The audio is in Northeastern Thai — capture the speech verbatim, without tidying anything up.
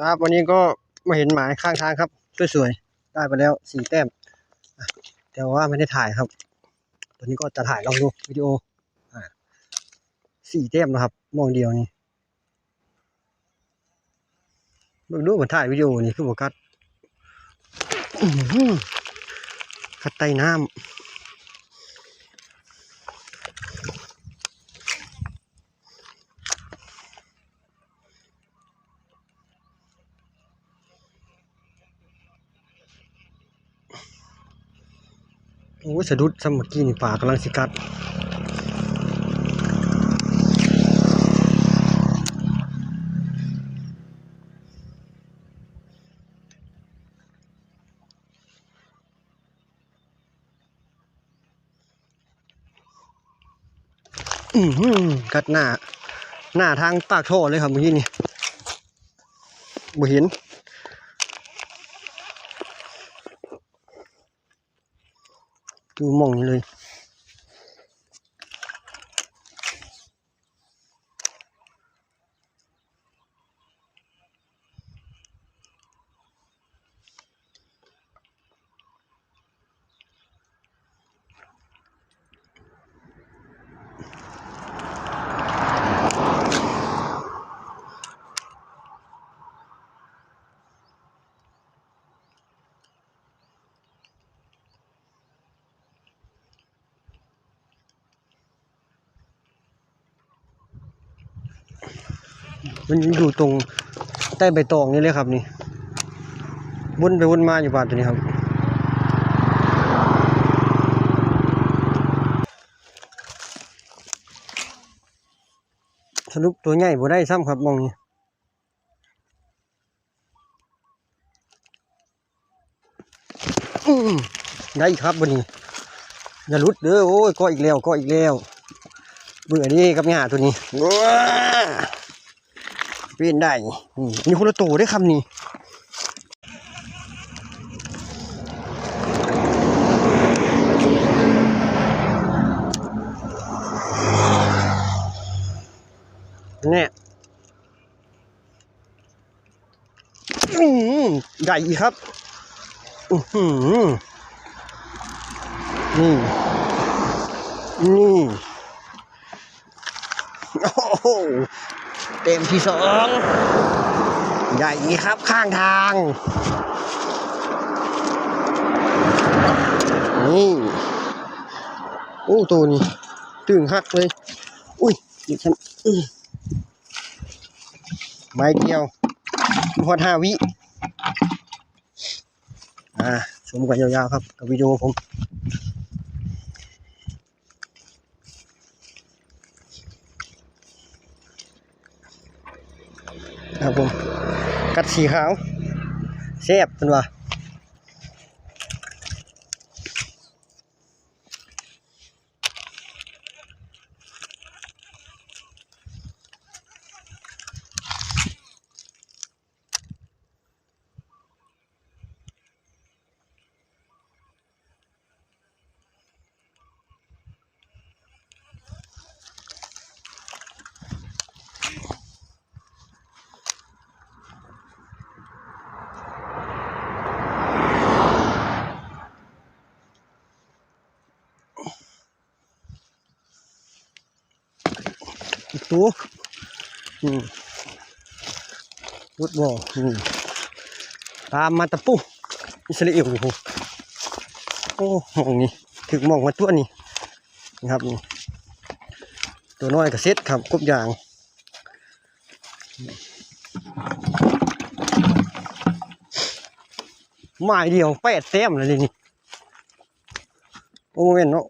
ครับ วันนี้ก็มาเห็นหมายข้างทางครับ สวยๆ ได้ไปแล้วสี่แต้ม อ่ะ แต่ว่าไม่ได้ถ่ายครับ ตอนนี้ก็จะถ่ายลองดูวิดีโอ อ่า สี่แต้มนะครับ หม่องเดียวนี่ เบิ่งดูมันถ่ายวิดีโอนี่คือบ่กัด อื้อหือ กัดใต้น้ำ โอ้ย สะดุดซ้ำเมื่อกี้นี่ ปลากำลังสิกัด อือหือ กัดหน้า หน้าทางปากท่อเลยครับเมื่อกี้นี่ บ่เห็น อยู่หม่องนี้เลย มันอยู่ตรงใต้ใบตองนี่เลยครับนี่ วนไปวนมาอยู่ป่าตัวนี้ครับ สรุปตัวใหญ่บ่ได้ซ้ำครับหม่องนี้ อืม ได้อีกครับวันนี้ อย่าหลุดเด้อ โอ้ย ก็อีกแล้ว ก็อีกแล้ว เบื่อนี่กับหญ้าตัวนี้ ว้า เป็นได้ อืม มีคนละโตได้คำนี้ เนี่ย อืม ใหญ่อีกครับ อือหือ นี่ นี่ โอ้โห เต็มที่สอง ใหญ่อีกครับ ข้างทาง นี่ โอ้ ตัวนี้ ตึงหักเลย อุ้ย อีกครับ อืม ไม้เดียว ฮอดห้าวิ อ่า ชมกันยาวๆครับ กับวิดีโอผม ครับผม กัดสีขาว แซ่บเพิ่นว่าอีกตัว อืม รุดบ่ อืม ตามมาตะปู อิสราเอลอยู่พุ้น โอ้ หม่องนี้ ถืกหม่องมาตัวนี้ นะครับ นี่ ตัวน้อยก็เสร็จครับ ครบอย่าง ไม้เดียวแปดแต้มเลยนี่ โอ้ แม่นเนาะ